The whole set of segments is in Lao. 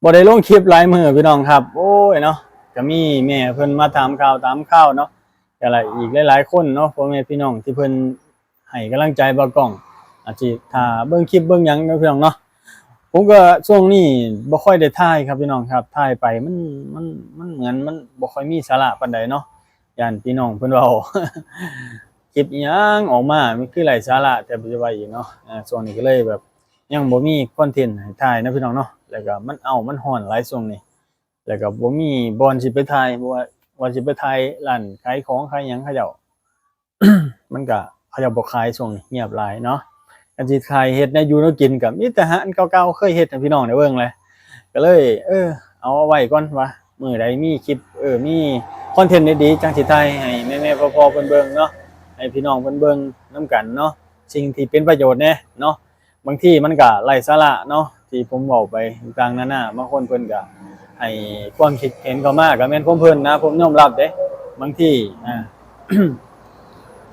ບໍ່ໄດ້ລົງຄລິບຫຼາຍມື້ພີ່ນ້ອງຄັບ. ໂອ້ຍເນາະ ກະມີແມ່ເພິ່ນມາຖາມຂ່າວຖາມຄາວເນາະ ກະລະອີກຫຼາຍໆຄົນເນາະ ພໍ່ແມ່ພີ່ນ້ອງທີ່ເພິ່ນໃຫ້ກຳລັງໃຈບ່າວກ້ອງ ອາດຊິຖ້າເບິ່ງຄລິບເບິ່ງຫຍັງເນາະພີ່ນ້ອງເນາະ. ຜົມກະຊ່ວງນີ້ບໍ່ຄ່ອຍໄດ້ຖ່າຍຄັບພີ່ນ້ອງຄັບ ຖ່າຍໄປມັນ ມັນ ມັນເໝືອນມັນບໍ່ຄ່ອຍມີສາລະປານໃດເນາະ ຢ້ານພີ່ນ້ອງເພິ່ນເວົ້າ ຄລິບອີ່ຫຍັງອອກມາ ມັນຄືໄຮ້ສາລະແທ້ ປັດຈຸບັນອີກເນາະ. ອາ ຊ່ວງນີ້ກະເລີຍແບບຍັງບໍ່ມີຄອນເທັນໃຫ້ຖ່າຍເນາະພີ່ນ້ອງເນາະ ແລ້ວກະມັນເອົ້າ ມັນຮ້ອນຫຼາຍຊ່ວງນີ້ ແລ້ວກະບໍ່ມີບ່ອນຊິໄປຖ່າຍ ວ່າ ວ່າຊິໄປຖ່າຍຮ້ານຂາຍຂອງຂາຍຫຍັງເຂົາເຈົ້າ ມັນກະເຂົາເຈົ້າບໍ່ຂາຍ ຊ່ວງນີ້ງຽບຫຼາຍເນາະ. ຄັນຊິຖ່າຍເຮັດແນວຢູ່ແນວກິນກະມີແຕ່ອັນເກົ່າໆ ເຄີຍເຮັດໃຫ້ພີ່ນ້ອງໄດ້ເບິ່ງແຫຼະ ກະເລີຍ ເອີ ເອົາ ເອົາໄວ້ກ່ອນວ່າ ມື້ໃດມີຄລິບ ເອີ ມີຄອນເທັນດີໆ ຈັ່ງຊິຖ່າຍໃຫ້ແມ່ໆ ພໍ່ໆ ເພິ່ນເບິ່ງເນາະ ໃຫ້ພີ່ນ້ອງເພິ່ນເບິ່ງນຳກັນເນາະ ສິ່ງທີ່ເປັນປະໂຫຍດແດ່ເນາະ. ບາງທີມັນກະໄຮ້ສາລະເນາະ ທີ່ຜົມເວົ້າໄປຕ່າງໆນານາ ບາງຄົນເພິ່ນກະໃຫ້ຄວາມຄິດເຫັນເຂົ້າມາ ກະແມ່ນຄວາມເພິ່ນນະ ຜົມຍອມຮັບເດ້ ບາງທີ ອາ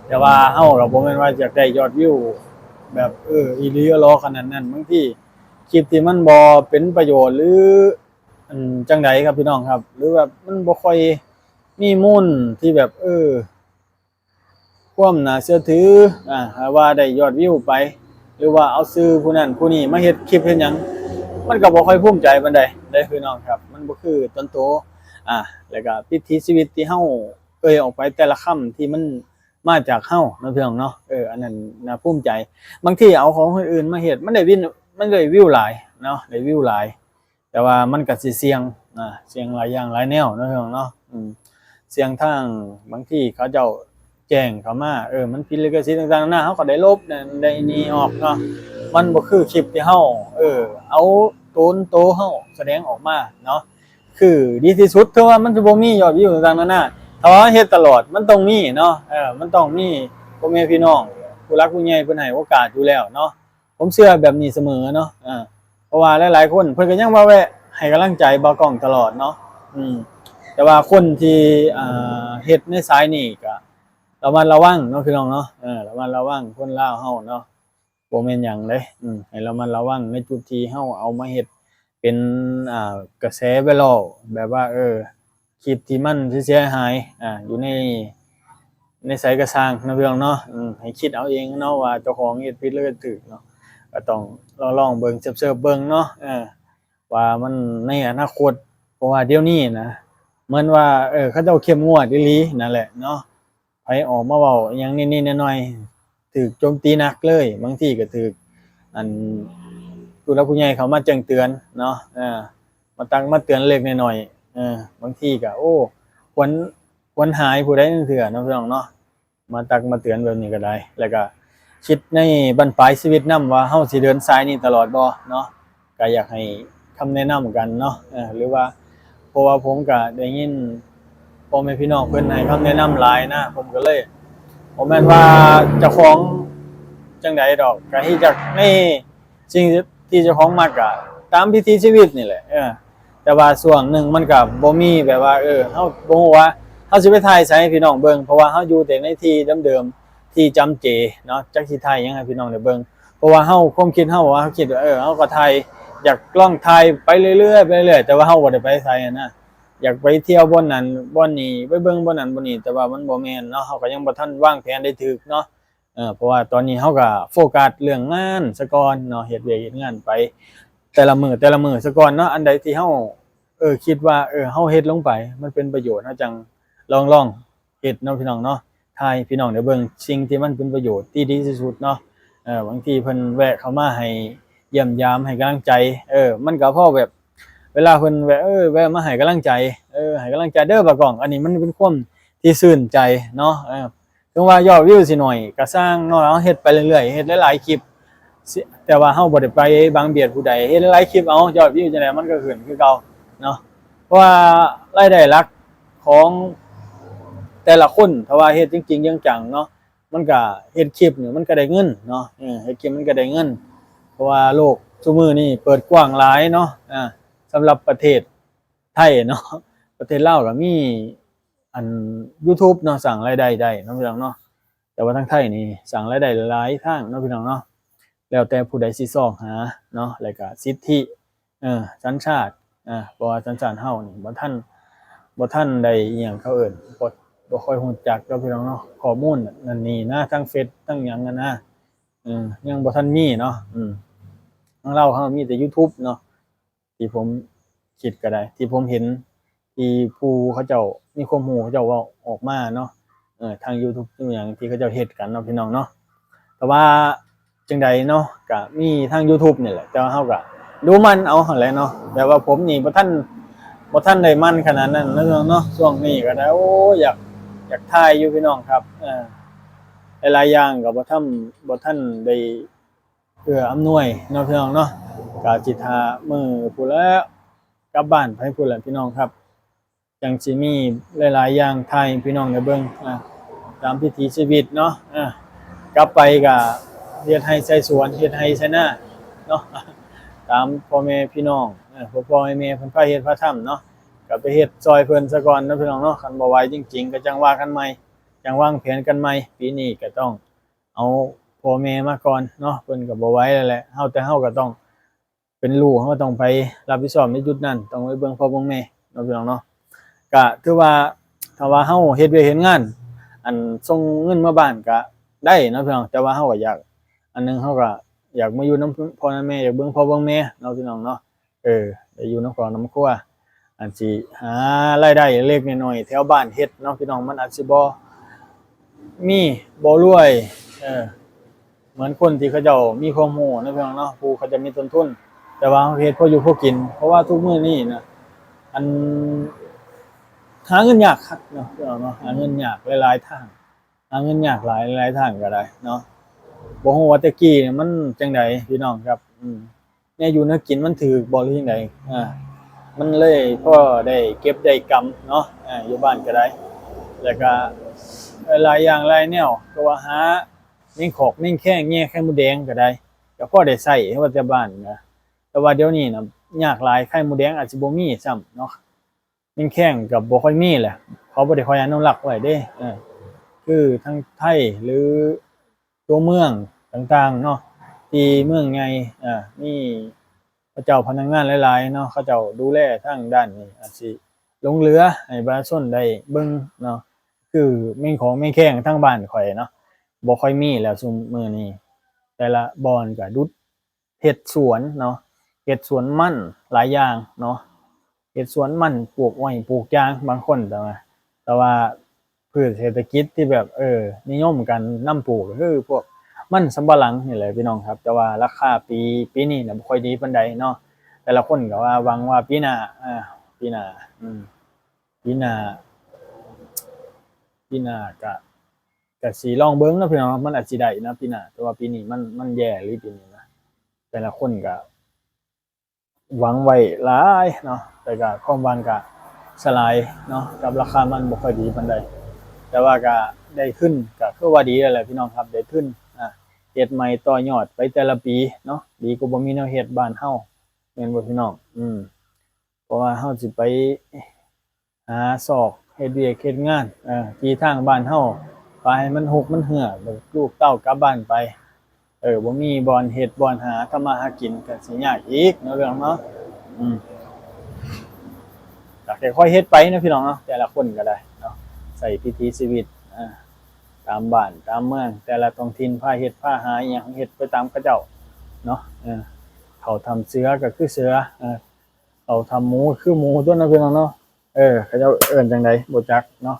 ແຕ່ວ່າເຮົາກະບໍ່ແມ່ນວ່າຢາກໄດ້ຍອດວິວແບບ ເອີ ອີ່ຫຼີອີ່ຫຼໍຂະໜາດນັ້ນ. ບາງທີຄລິບທີ່ມັນບໍ່ເປັນປະໂຫຍດ ຫຼື ອັນ ຈັ່ງໃດຄັບພີ່ນ້ອງຄັບ ຫຼືແບບມັນບໍ່ຄ່ອຍມີມູນທີ່ແບບ ເອີ ຄວາມໜ້າເຊື່ອຖື ອາ ໃຫ້ວ່າໄດ້ຍອດວິວໄປ ຫຼືວ່າເອົາຊື່ຜູ້ນັ້ນຜູ້ນີ້ມາເຮັດຄລິບເຮັດຫຍັງ ມັນກະບໍ່ຄ່ອຍພູມໃຈປານໃດເດ້ພີ່ນ້ອງຄັບ ມັນບໍ່ຄືຕົນໂຕ. ອາ ແລ້ວກະວິຖີຊີວິດທີ່ເຮົາເອີ່ຍອອກໄປແຕ່ລະຄຳທີ່ມັນມາຈາກເຮົາເນາະພີ່ນ້ອງເນາະ ເອີ ອັນນັ້ນໜ້າພູມໃຈ. ບາງທີເອົາຂອງຄົນອື່ນມາເຮັດ ມັນໄດ້ວິນ ມັນໄດ້ວິວຫຼາຍເນາະ ໄດ້ວິວຫຼາຍ ແຕ່ວ່າມັນກະຊິສ່ຽງ ອາ ສ່ຽງຫຼາຍຢ່າງຫຼາຍແນວເນາະພີ່ນ້ອງເນາະ ອືມ ສ່ຽງທາງ ບາງທີເຂົາເຈົ້າແຈ້ງເຂົ້າມາ ເອີ ມັນຜິດລິຂະສິດຕ່າງໆນານາ ເຮົາກະໄດ້ລົບ ໄດ້ໜີອອກເນາະ. ມັນບໍ່ຄືຄລິບທີ່ເຮົາ ເອີ ເອົາຕົນໂຕເຮົາສະແດງອອກມາເນາະ ຄືດີທີ່ສຸດ. ເຖິງວ່າມັນຈະບໍ່ມີຍອດວິວຕ່າງໆນານາ ຖ້າວ່າເຮົາເຮັດຕະຫຼອດ ມັນຕ້ອງມີເນາະ ເອີ ມັນຕ້ອງມີ ພໍ່ແມ່ພີ່ນ້ອງ ຜູ້ຫຼັກຜູ້ໃຫຍ່ເພິ່ນໃຫ້ໂອກາດຢູ່ແລ້ວເນາະ. ຜົມເຊື່ອແບບນີ້ສະເໝີເນາະ ເອີ ເພາະວ່າຫຼາຍໆຄົນເພິ່ນກະຍັງມາແວະໃຫ້ກຳລັງໃຈບ່າວກ້ອງຕະຫຼອດເນາະ ອືມ ແຕ່ວ່າຄົນທີ່ ເອີ ເຮັດໃນສາຍນີ້ກະລະມັດລະວັງເນາະພີ່ນ້ອງເນາະ ເອີ ລະມັດລະວັງ ຄົນລາວເຮົາເນາະ ບໍ່ແມ່ນຫຍັງເດ້ ອືມ ໃຫ້ລະມັດລະວັງໃນຈຸດທີ່ເຮົາເອົາມາເຮັດເປັນ ອາ ກະແສໄວຣອລ ແບບວ່າ ເອີ ຄລິບທີ່ມັນເສຍຫາຍ ອາ ຢູ່ໃນ ໃນໃສກະຊ່າງເນາະພີ່ນ້ອງເນາະ ອືມ ໃຫ້ຄິດເອົາເອງເນາະວ່າເຈົ້າຂອງເຮັດຜິດ ຫຼື ເຮັດຖືກເນາະ ກະຕ້ອງລອງໆເບິ່ງ ເສີບໆເບິ່ງເນາະ ເອີ ວ່າມັນໃນອະນາຄົດ ເພາະວ່າດຽວນີ້ນະ ເໝືອນວ່າ ເອີ ເຂົາເຈົ້າເຂັ້ມງວດອີ່ຫຼີນັ້ນແຫຼະເນາະ ໃຜອອກມາເວົ້າອີ່ຫຍັງນິດໆໜ້ອຍໆ ຖືກໂຈມຕີໜັກເລີຍ ບາງທີກະຖືກ ອັນ ຜູ້ຫຼັກຜູ້ໃຫຍ່ເຂົາມາແຈ້ງເຕືອນເນາະ ເອີ ມາຕັກມາເຕືອນເລັກໆນ້ອຍໆ ເອີ ບາງທີກະ ໂອ້ ຄວນ ຄວນຫາຍຜູ້ໃດຈັ່ງເທື່ອເນາະພີ່ນ້ອງເນາະ ມາຕັກມາເຕືອນແບບນີ້ກະໄດ້ ແລ້ວກະຄິດໃນບັ້ນປາຍຊີວິດນຳວ່າເຮົາຊິເດີນສາຍນີ້ຕະຫຼອດບໍ່ເນາະ ກະຢາກໃຫ້ຄຳແນະນຳກັນເນາະ ເອີ ຫຼືວ່າ ເພາະວ່າຜົມກະໄດ້ຍິນພໍ່ແມ່ພີ່ນ້ອງເພິ່ນໃຫ້ຄຳແນະນຳຫຼາຍນະ ຜົມກະເລີຍ ບໍ່ແມ່ນວ່າເຈົ້າຂອງຈັ່ງໃດດອກ ກະເຮັດຈາກໃນ ສິ່ງທີ່ເຈົ້າຂອງມັກກະຕາມວິຖີຊີວິດນີ້ແຫຼະ ເອີ ແຕ່ວ່າຊ່ວງໜຶ່ງມັນກະບໍ່ມີແບບວ່າ ເອີ ເຮົາບໍ່ຮູ້ວ່າເຮົາຊິໄປຖ່າຍໃສໃຫ້ພີ່ນ້ອງເບິ່ງ ເພາະວ່າເຮົາຢູ່ແຕ່ໃນທີ່ເດີມໆ ທີ່ຈຳເຈເນາະ ຈັກຊິຖ່າຍຫຍັງໃຫ້ພີ່ນ້ອງໄດ້ເບິ່ງ ເພາະວ່າເຮົາ ຄວາມຄິດເຮົາວ່າ ເຮົາຄິດວ່າ ເອີ ເຮົາກະຖ່າຍ ຢາກລອງຖ່າຍໄປເລື້ອຍໆ ໄປເລື້ອຍ ແຕ່ວ່າເຮົາບໍ່ໄດ້ໄປໃສຫັ້ນນະ ຢາກໄປທ່ຽວບ່ອນນັ້ນບ່ອນນີ້ ໄປເບິ່ງບ່ອນນັ້ນບ່ອນນີ້ ແຕ່ວ່າມັນບໍ່ແມ່ນເນາະ ເຮົາກະຍັງບໍ່ທັນວາງແຜນໄດ້ຖືກເນາະ ເອີ ເພາະວ່າຕອນນີ້ເຮົາກະໂຟກັສເລື່ອງງານສະກ່ອນເນາະ ເຮັດວຽກເຮັດງານໄປແຕ່ລະມື້ແຕ່ລະມື້ສະກ່ອນເນາະ ອັນໃດທີ່ເຮົາ ເອີ ຄິດວ່າ ເອີ ເຮົາເຮັດລົງໄປມັນເປັນປະໂຫຍດ ເຮົາຈັ່ງລອງ ລອງເຮັດເນາະພີ່ນ້ອງເນາະ ຖ່າຍໃຫ້ພີ່ນ້ອງໄດ້ເບິ່ງສິ່ງທີ່ມັນເປັນປະໂຫຍດທີ່ດີທີ່ສຸດເນາະ ເອີ ບາງທີເພິ່ນແວະເຂົ້າມາໃຫ້ຢ້ຽມຢາມໃຫ້ກຳລັງໃຈ ເອີ ມັນກະພໍແບບ ເວລາເພິ່ນແວະ ເອີ ແວະມາໃຫ້ກຳລັງໃຈ ເອີ ໃຫ້ກຳລັງໃຈເດີບ່າວກ້ອງ ອັນນີ້ມັນເປັນຄວາມທີ່ຊື່ນໃຈເນາະ ເອີ ເຖິງວ່າຍອດວິວຊິໜ້ອຍກະຊ່າງເນາະ ເຮົາເຮັດໄປເລື້ອຍໆ ເຮັດຫຼາຍໆຄລິບ ແຕ່ວ່າເຮົາບໍ່ໄດ້ໄປບັງບຽດຜູ້ໃດ ເຮັດຫຼາຍໆຄລິບເອົາ ຍອດວິວຈັ່ງໃດມັນກະຂຶ້ນຄືເກົ່າເນາະ ເພາະວ່າລາຍໄດ້ຫຼັກຂອງແຕ່ລະຄົນ ຖ້າວ່າເຮັດຈິງໆຈັງໆເນາະ ມັນກະເຮັດຄລິບນີ້ມັນກະໄດ້ເງິນເນາະ ເອີ ເຮັດຄລິບມັນກະໄດ້ເງິນ ເພາະວ່າໂລກຊຸມື້ນີ້ເປີດກວ້າງຫຼາຍເນາະ ເອີ ສຳລັບປະເທດໄທເນາະ ປະເທດລາວກະມີ ອັນ ຢູທູບເນາະ ສ້າງລາຍໄດ້ໄດ້ເນາະພີ່ນ້ອງເນາະ ແຕ່ວ່າທາງໄທນີ້ສ້າງລາຍໄດ້ຫຼາຍທາງເນາະພີ່ນ້ອງເນາະ ແລ້ວແຕ່ຜູ້ໃດຊິຊອກຫາເນາະ ແລ້ວກະສິດທິ ເອີ ສັນຊາດ ອ່າ ເພາະວ່າສັນຊາດເຮົານີ້ບໍ່ທັນ ບໍ່ທັນໄດ້ອີ່ຫຍັງເຂົາເອີ້ນ ບໍ່ ບໍ່ຄ່ອຍຮູ້ຈັກເນາະພີ່ນ້ອງເນາະ ຂໍ້ມູນນັ້ນນີ້ນະ ທັງເຟສທັງຫຍັງຫັ້ນນະ ເອີ ຍັງບໍ່ທັນມີເນາະ ອືມ ທາງລາວເຮົາມີແຕ່ YouTube ເນາະ ທີ່ຜົມຄິດກໍໄດ້ ທີ່ຜົມເຫັນ ທີ່ຜູ້ເຂົາເຈົ້າມີຄວາມຮູ້ເຂົາເຈົ້າເວົ້າອອກມາເນາະ ເອີ ທາງ YouTube ອີ່ຫຍັງທີ່ເຂົາເຈົ້າເຮັດກັນເນາະ ພີ່ນ້ອງເນາະ ແຕ່ວ່າ ຈັ່ງໃດເນາະ ກະມີທາງ YouTube ນີ້ແຫຼະ ແຕ່ວ່າເຮົາກະດູໝັ່ນເອົາຫັ້ນແຫຼະເນາະ ແບບວ່າຜົມນີ້ບໍ່ທັນ ບໍ່ທັນໄດ້ໝັ່ນຂະໜາດນັ້ນເນາະ ຊ່ວງນີ້ກະໄດ້ ໂອ້ ຢາກ ຢາກຖ່າຍຢູ່ພີ່ນ້ອງຄັບ ເອີ ຫຼາຍໆຢ່າງກະບໍ່ທັນ ບໍ່ທັນໄດ້ເອື້ອອຳນວຍເນາະ ພີ່ນ້ອງເນາະ ກະຊິຖ້າມື້ພຸ້ນແຫຼະ ກັບບ້ານໄປພຸ້ນແຫຼະ ພີ່ນ້ອງຄັບ. ຈັ່ງຊິມີຫຼາຍໆຢ່າງຖ່າຍໃຫ້ພີ່ນ້ອງໄດ້ເບິ່ງ ອ່າ ຕາມວິຖີຊີວິດເນາະ ອ່າ ກັບໄປກະເຮັດໄຮ່ໄຖສວນ ເຮັດໄຮ່ໄຖນາເນາະ ຕາມພໍ່ແມ່ພີ່ນ້ອງ ອ່າ ພໍ່ໆແມ່ໆເພິ່ນພາເຮັດພາທຳເນາະ ກະໄປເຮັດຊ່ອຍເພິ່ນສາກ່ອນເນາະ ພີ່ນ້ອງເນາະ ຄັນບໍ່ໄຫວຈິງໆກະຈັ່ງວ່າກັນໃໝ່ ຈັ່ງວາງແຜນກັນໃໝ່ ປີນີ້ກະຕ້ອງເອົາພໍ່ແມ່ມາກ່ອນເນາະ ເພິ່ນກະບໍ່ໄຫວແລ້ວແຫຼະ ເຮົາ ແຕ່ເຮົາກະຕ້ອງ ເປັນລູກ ເຮົາຕ້ອງໄປຮັບຜິດຊອບໃນຈຸດນັ້ນ ຕ້ອງໄປເບິ່ງພໍ່ເບິ່ງແມ່ເນາະ ພີ່ນ້ອງເນາະ ກະຖືວ່າ ຖ້າວ່າເຮົາເຮັດວຽກເຮັດງານ ອັນ ສົ່ງເງິນມາບ້ານກະໄດ້ເນາະ ພີ່ນ້ອງ ແຕ່ວ່າເຮົາກະຢາກ ອັນໜຶ່ງເຮົາກະຢາກມາຢູ່ນຳພໍ່ນຳແມ່ ຢາກເບິ່ງພໍ່ເບິ່ງແມ່ເນາະ ພີ່ນ້ອງເນາະ ເອີ ໄດ້ຢູ່ນຳຄອບນຳຄົວ ອັນຊິຫາລາຍໄດ້ເລັກໆນ້ອຍໆແຖວບ້ານເຮັດເນາະ ພີ່ນ້ອງ ມັນອາດຊິບໍ່ມີ ບໍ່ລວຍ ເອີ ເໝືອນຄົນທີ່ເຂົາເຈົ້າມີຄວາມຮູ້ເນາະ ພີ່ນ້ອງເນາະ ຜູ້ເຂົາເຈົ້າມີຕົ້ນທຶນ ແຕ່ວ່າເຮົາເຮັດພໍຢູ່ພໍກິນ ເພາະວ່າທຸກມື້ນີ້ນະ ອັນ ຫາເງິນຍາກຄັກເນາະ ພີ່ນ້ອງເນາະ ຫາເງິນຍາກຫຼາຍໆທາງ ຫາເງິນຍາກຫຼາຍ ຫຼາຍທາງກະໄດ້ເນາະ ບໍ່ຮູ້ວ່າແຕ່ກີ້ມັນຈັ່ງໃດ ພີ່ນ້ອງຄັບ ອືມ ແນວຢູ່ແນວກິນມັນຖືກບໍ່ ຫຼືຈັ່ງໃດ ອ່າ ມັນເລີຍພໍໄດ້ເກັບໄດ້ກຳເນາະ ອ່າ ຢູ່ບ້ານກະໄດ້ ແລ້ວກະຫຼາຍຢ່າງຫຼາຍແນວ ຄືວ່າຫາແມງຂອກແມງແຄງ ແຍ່ໄຂ່ມົດແດງກະໄດ້ ກະພໍໄດ້ໃຊ້ ວ່າແຕ່ບ້ານນະ ແຕ່ວ່າດຽວນີ້ນະ ຍາກຫຼາຍ ໄຂ່ມົດແດງອາດຊິບໍ່ມີຊ້ຳເນາະ ແມງແຄງກະບໍ່ຄ່ອຍມີແຫຼະ ເຂົາບໍ່ໄດ້ຄ່ອຍອະນຸລັກໄວ້ເດ້ ເອີ ຄືທາງໄທ ຫຼື ຕົວເມືອງຕ່າງໆເນາະ ທີ່ເມືອງໃຫຍ່ ເອີ ມີເຂົາເຈົ້າພະນັກງານຫຼາຍໆເນາະ ເຂົາເຈົ້າດູແລທາງດ້ານນີ້ ອາດຊິຫຼົງເຫຼືອໃຫ້ປະຊາຊົນໄດ້ເບິ່ງເນາະ ຄືແມງຂອງແມງແຄງທາງບ້ານຂ້ອຍເນາະ ບໍ່ຄ່ອຍມີແລ້ວຊຸມມື້ນີ້ ແຕ່ລະບ່ອນກະດຸດ ເຮັດສວນເນາະ ເຮັດສວນມັນຫຼາຍຢ່າງເນາະ ເຮັດສວນມັນ ປູກອ້ອຍ ປູກຢາງ ບາງຄົນ ແຕ່ວ່າ ແຕ່ວ່າພືດເສດຖະກິດທີ່ແບບ ເອີ ນິຍົມກັນນຳປູກ ກະຄືພວກມັນສຳປະຫຼັງນີ້ແຫຼະ ພີ່ນ້ອງຄັບ ແຕ່ວ່າລາຄາປີ ປີນີ້ນະ ບໍ່ຄ່ອຍດີປານໃດເນາະ ແຕ່ລະຄົນກະວ່າ ຫວັງວ່າປີໜ້າ ເອີ ປີໜ້າ ອືມ ປີໜ້າ ປີໜ້າກະ ກະຊິລອງເບິ່ງເນາະ ພີ່ນ້ອງເນາະ ມັນອາດຊິໄດ້ເນາະ ປີໜ້າ ແຕ່ວ່າປີນີ້ມັນ ມັນແຍ່ອີ່ຫຼີປີນີ້ນະ ແຕ່ລະຄົນກະຫວັງໄວ້ຫຼາຍເນາະ ແຕ່ກະຄວາມຫວັງກະສະຫຼາຍເນາະ ກັບລາຄາມັນບໍ່ຄ່ອຍດີປານໃດ ແຕ່ວ່າກະໄດ້ທຶນ ກະຄືວ່າດີແລ້ວແຫຼະ ພີ່ນ້ອງຄັບ ໄດ້ທຶນ ອ່າ ເຮັດໃໝ່ຕໍ່ຍອດໄປແຕ່ລະປີເນາະ ດີກວ່າບໍ່ມີແນວເຮັດ ບ້ານເຮົາ ແມ່ນບໍ່ ພີ່ນ້ອງ ອືມ ເພາະວ່າເຮົາຊິໄປ ຫາຊອກເຮັດວຽກເຮັດງານ ເອີ ທີ່ທາງບ້ານເຮົາ ປະໃຫ້ມັນຮົກມັນເຮື້ອ ລູກເຕົ້າກັບບ້ານໄປ ເອີ ບໍ່ມີບ່ອນເຮັດບ່ອນຫາທຳມາຫາກິນ ກະຊິຍາກອີກເນາະ ພີ່ນ້ອງເນາະ ອືມ ກະຄ່ອຍໆເຮັດໄປເນາະ ພີ່ນ້ອງເນາະ ແຕ່ລະຄົນກະໄດ້ເນາະ ໃຊ້ວິຖີຊີວິດ ເອີ ຕາມບ້ານຕາມເມືອງ ແຕ່ລະທ້ອງຖິ່ນ ພາເຮັດພາຫາອີ່ຫຍັງ ເຮັດໄປຕາມເຂົາເຈົ້າເນາະ ເອີ ເຂົ້າຖ້ຳເສືອກະຄືເສືອ ເອີ ເຂົ້າຖ້ຳໝູຄືໝູຕົວະເນາະ ພີ່ນ້ອງເນາະ ເອີ ເຂົາເຈົ້າເອີ້ນຈັ່ງໃດບໍ່ຈັກເນາະ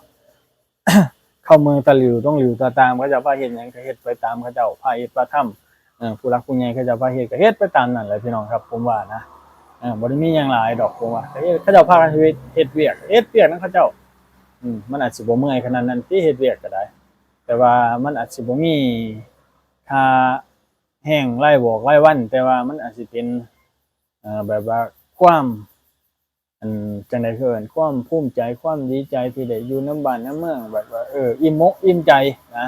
ເຂົ້າເມືອງຕາຫຼິວຕົງຫຼິວຕາຕ່າງ ເຂົາເຈົ້າພາເຮັດຫຍັງກະເຮັດໄປຕາມເຂົາເຈົ້າ ພາເຮັດພາທຳ ເອີ ຜູ້ຫຼັກຜູ້ໃຫຍ່ເຂົາເຈົ້າພາເຮັດກະເຮັດໄປຕາມນັ້ນແຫຼະ ພີ່ນ້ອງຄັບ ຜົມວ່ານະ ເອີ ບໍ່ໄດ້ມີຫຍັງຫຼາຍດອກ ຜົມວ່າ ເຂົາເຈົ້າພາກັນເຮັດ ເຮັດວຽກ ເຮັດວຽກນຳເຂົາເຈົ້າ ອືມ ມັນອາດຊິບໍ່ເມື່ອຍຂະໜາດນັ້ນຕິ ເຮັດວຽກກະໄດ້ ແຕ່ວ່າມັນອາດຊິບໍ່ມີຄ່າແຮງລາຍວອກລາຍວັນ ແຕ່ວ່າມັນອາດຊິເປັນ ເອີ ແບບວ່າຄວາມ ອັນ ຈັ່ງໃດຄືເອີ້ນ ຄວາມພູມໃຈ ຄວາມດີໃຈທີ່ໄດ້ຢູ່ນຳບ້ານນຳເມືອງ ແບບວ່າ ເອີ ອີ່ມອົກອີ່ມໃຈນະ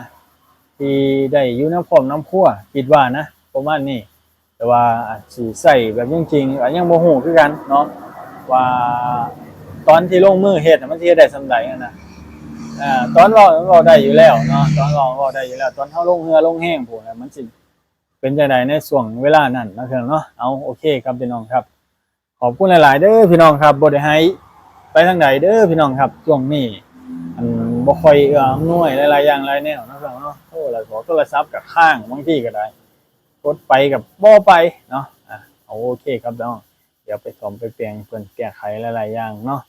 ທີ່ໄດ້ຢູ່ນຳຄອບນຳຄົວ ຄິດວ່ານະ ປະມານນີ້ ແຕ່ວ່າອາດຊິໃຊ້ແບບຈິງໆ ກະຍັງບໍ່ຮູ້ຄືກັນເນາະ ວ່າຕອນທີ່ລົງມືເຮັດນະ ມັນຊິເຮັດໄດ້ສ່ຳໃດຫັ້ນນະ ເອີ ຕອນເວົ້າ ເວົ້າໄດ້ຢູ່ແລ້ວເນາະ ຕອນເວົ້າ ເວົ້າໄດ້ຢູ່ແລ້ວ ຕອນເຮົາລົງເຫື່ອລົງແຮງພຸ້ນນະ ມັນຊິເປັນຈັ່ງໃດໃນຊ່ວງເວລານັ້ນເນາະ ເນາະ ເອົາ ໂອເຄຄັບ ພີ່ນ້ອງຄັບ. ຂໍ ຂອບຄຸນຫຼາຍໆເດີພີ່ນ້ອງຄັບ ບໍ່ໄດ້ໃຫ້ໄປທາງໃດເດີພີ່ນ້ອງຄັບ ຊ່ວງນີ້ອັນບໍ່ຄ່ອຍເອື້ອອຳນວຍຫຼາຍໆຢ່າງຫຼາຍແນວເນາະພີ່ນ້ອງເນາະ ໂທລະ ໂທລະສັບກໍຄ້າງ ບາງທີກໍໄດ້ ກົດໄປກໍບໍ່ໄປເນາະ ອາ ໂອເຄຄັບພີ່ນ້ອງ ດຽວໄປສ້ອມໄປແປງເພິ່ນ ແກ້ໄຂຫຼາຍໆຢ່າງເນາະ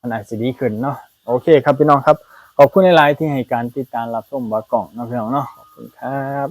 ມັນອາດຊິດີຂຶ້ນເນາະ ໂອເຄຄັບພີ່ນ້ອງຄັບ ຂອບຄຸນຫຼາຍໆທີ່ໃຫ້ການຕິດຕາມຮັບຊົມບ່າວກ້ອງເນາະພີ່ນ້ອງເນາະ ຂອບຄຸນຄັບ.